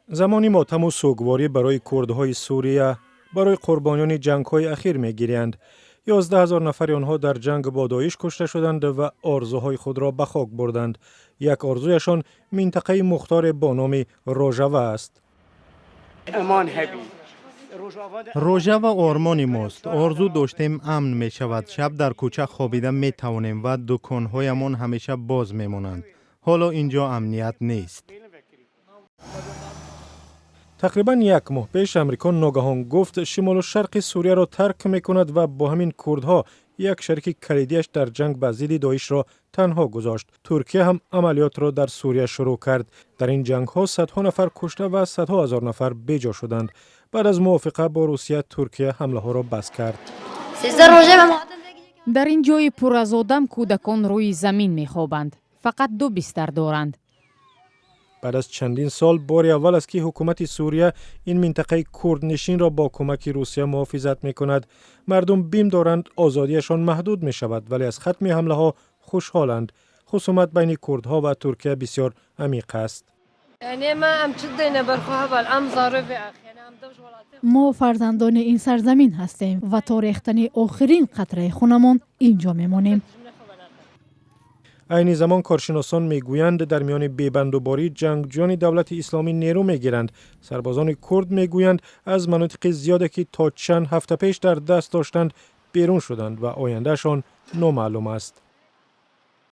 Замони мотаму сӯгворӣ барои курдҳои Сурия, барои қурбониёни ҷангҳои ахир мегириянд. 11 000 нафари онҳо дар ҷанг бо Доиш кушта шуданд ва орзуҳои худро ба хок бурданд. Як орзуяшон минтақаи мухторе бо номи Рожава аст. Рожава ормони мост. Орзу доштем, амн мешавад, шаб дар кӯча хобида метавонем ва дуконҳоямон ҳамеша боз мемонанд. Ҳоло ин ҷо амният нест. Тақрибан як моҳ пеш Амрико ногаҳон гуфт, шимолу шарқи Сурияро тарк мекунад ва бо ҳамин курдҳо, як шарики калидиаш дар ҷанг ба зидди Доишро, танҳо гузошт. Туркия ҳам амалиётро дар Сурия шурӯъ кард. Дар ин ҷангҳо садҳо нафар кушта ва садҳо ҳазор нафар беҷо шуданд. Баъд аз мувофиқа бо Русия, Туркия ҳамлаҳоро бас кард. Дар ин ҷои пур аз одам кӯдакон рӯи замин мехобанд, фақат ду бистар доранд. Баъд аз чандин сол бори аввал аст, ки ҳукумати Сурия ин минтақаи курднишинро бо кӯмаки Русия муҳофизат мекунад. Мардум бим доранд, озодиашон маҳдуд мешавад, вале аз хатми ҳамлаҳо хушҳоланд. Хусумат байни курдҳо ва Туркия бисёр амиқ аст. Мо фарзандони ин сарзамин ҳастем ва то рехтани охирин қатраи хунамон ин ҷо мемонем. Айни замон коршиносон мегӯянд, дар миёни бебандуборӣ ҷангҷӯёни Давлати Исломӣ нерӯ мегиранд. Сарбозони курд мегӯянд, аз манотиқи зиёде, ки то чанд ҳафта пеш дар даст доштанд, берун шуданд ва ояндаашон номаълум аст.